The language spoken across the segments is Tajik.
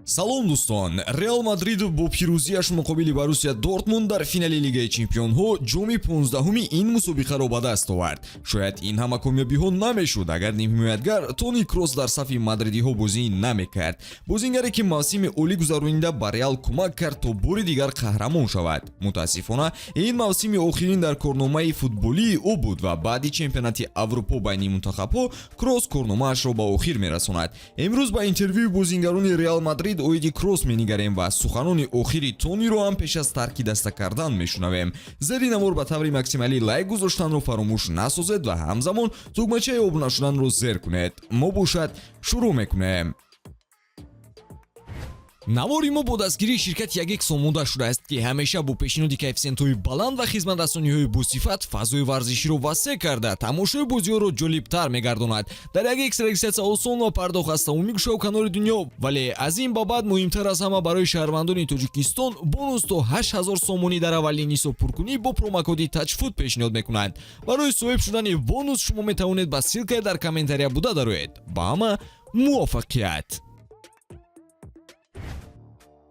Салом, дӯстон! Реал Мадрид бо пирӯзиаш муқобили Боруссия Дортмунд дар финали Лигаи чемпионҳо ҷоми 15-уми ин мусобиқаро ба даст овард. Шояд ин ҳама комёбиҳо намешуд, агар нимҳимоятгар Тони Кросс дар сафи мадридиҳо бозӣ намекард. Бозингаре, ки мавсими олӣ гузаронида, ба Реал кӯмак кард, то бори дигар қаҳрамон шавад. Мутаассифона, ин мавсими охирин дар корномаи футболии ӯ буд ва баъди чемпионати Аврупо байни мунтахабҳо Кросс корномаашро ба охир мерасонад. Имрӯз ба интервюи бозингарони Реал Мадрид оиди Кросс менигарем ва суханони охири Тониро ҳам пеш аз тарки даста кардан мешунавем. Зери навор ба таври максималӣ лайк гузоштанро фаромӯш насозед ва ҳамзамон тугмачаи обуна шуданро зер кунед. Мо бошад, шурӯъ мекунем. Навори мо бо дастгирии ширкати Ягекс омода шудааст, ки ҳамеша бо пешниҳоди коэффисиентҳои баланд ва хизматрасониҳои босифат фазои варзиширо васеъ карда, тамошои бозиҳоро ҷолибтар мегардонад. Дар Ягекс регистрация осон ва пардохт аз тамоми гӯшаву канори дунё. Вале аз ин ба баъд муҳимтар аз ҳама, барои шаҳрвандони Тоҷикистон бонус то 8000 сомонӣ дар аввалин ҳисобпуркунӣ бо промокоди ТАЧФУТ пешниҳод мекунанд. Барои соҳиб шудани бонус шумо метавонед ба ссылкаи дар комментария буда дароед. Ба ҳама муваффақият!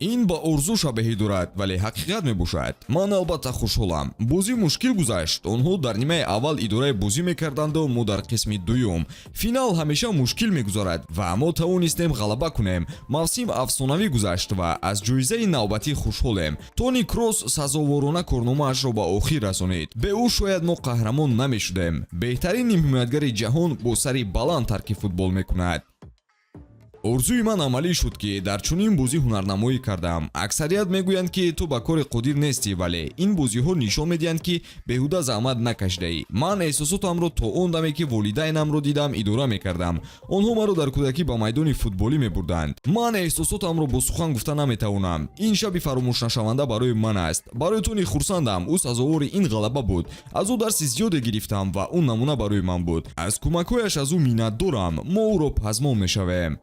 Ин ба орзу шабеҳӣ дорад, вале ҳақиқат мебошад. Ман албатта хушҳолам. Бозӣ мушкил гузашт. Онҳо дар нимаи аввал идораи бозӣ мекарданду мо дар қисми дуюм. Финал ҳамеша мушкил мегузарад ва мо тавонистем ғалаба кунем. Мавсим афсонавӣ гузашт ва аз ҷоизаи навбатӣ хушҳолем. Тони Кросс сазоворона корномаашро ба охир расонид. Бе ӯ шояд мо қаҳрамон намешудем. Беҳтарин нимҳимоятгари ҷаҳон бо сари баланд тарки футбол мекунад. Орзуи ман амалӣ шуд, ки дар чунин бозӣ ҳунарнамоӣ кардам. Аксарият мегӯянд, ки ту ба коре қодир нестӣ, вале ин бозиҳо нишон медиҳанд, ки беҳуда заҳмат накашидаӣ. Ман эҳсосотамро то он даме, ки волидайнамро дидам, идора мекардам. Онҳо маро дар кӯдакӣ ба майдони футболӣ мебурданд. Ман эҳсосотамро бо сухан гуфта наметавонам. Ин шаби фаромӯшнашаванда барои ман аст. Барои Тони хурсандам. Ӯ сазовори ин ғалаба буд. Аз ӯ дарси зиёде гирифтам ва ӯ намуна барои ман буд. Аз кӯмакҳояш аз ӯ миннатдорам. Мо ӯро пазмон мешавем.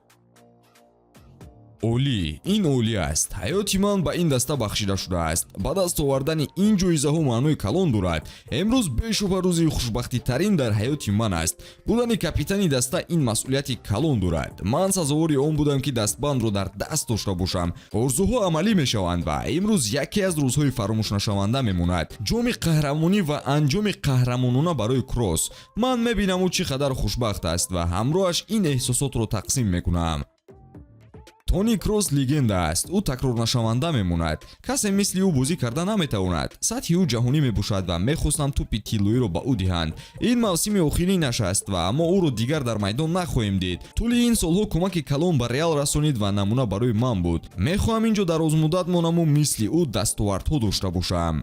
Олӣ, ин олӣ аст. Ҳаёти ман ба ин даста бахшида шудааст. Ба даст овардани ин ҷоизаҳо маънои калон дорад. Имрӯз бешубҳа рӯзи хушбахтитарин дар ҳаёти ман аст. Будани капитани даста ин масъулияти калон дорад. Ман сазовори он будам, ки дастбандро дар даст дошта бошам. Орзуҳо амалӣ мешаванд ва имрӯз яке аз рӯзҳои фаромӯшнашаванда мемонад. Ҷоми қаҳрамонӣ ва анҷоми қаҳрамонона барои Кросс. Ман мебинам, ӯ чӣ қадар хушбахт аст ва ҳамроҳаш ин эҳсосотро тақсим мекунам. Тони Кросс легенда аст. Ӯ такрорнашаванда мемонад. Касе мисли ӯ бозӣ карда наметавонад. Сатҳи ӯ ҷаҳонӣ мебошад ва мехостам тӯпи тиллоиро ба ӯ диҳанд. Ин мавсими охиринаш аст ва мо ӯро дигар дар майдон нахоҳем дид. Тӯли ин солҳо кӯмаки калон ба Реал расонид ва намуна барои ман буд. Мехоҳам ин ҷо дарозмуддат монаму мисли ӯ дастовардҳо дошта бошам.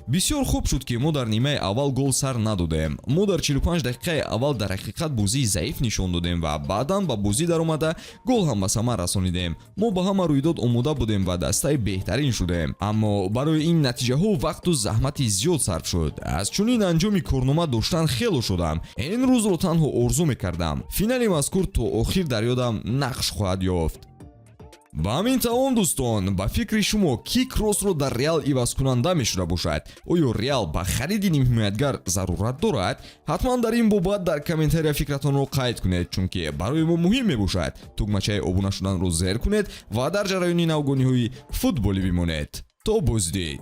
Бисёр хуб шуд, ки мо дар нимаи аввал гол сар надодем. Мо дар 45 дақиқаи аввал дар ҳақиқат бозии заиф нишон додем ва баъдан ба бозӣ даромада, гол ҳам ба самар расонидем. Мо ба ҳама рӯйдод омода будем ва дастаи беҳтарин шудем, аммо барои ин натиҷаҳо вақту заҳмати зиёд сарф шуд. Аз чунин анҷоми корнома доштан хело шудам. Ин рӯзро танҳо орзу мекардам. Финали мазкур то охир дар ёдам нақш хоҳад ёфт. Ба ҳамин тамом, дӯстон. Ба фикри шумо, ки Кроссро дар Реал ивазкунанда мешуда бошад? Оё Реал ба хариди нимҳимоятгар зарурат дорад? Ҳатман дар ин бобат дар комментария фикратонро қайд кунед, чунки барои мо муҳим мебошад. Тугмачаи обуна шуданро зер кунед ва дар ҷараёни навгониҳои футболӣ бимонед. То боздид.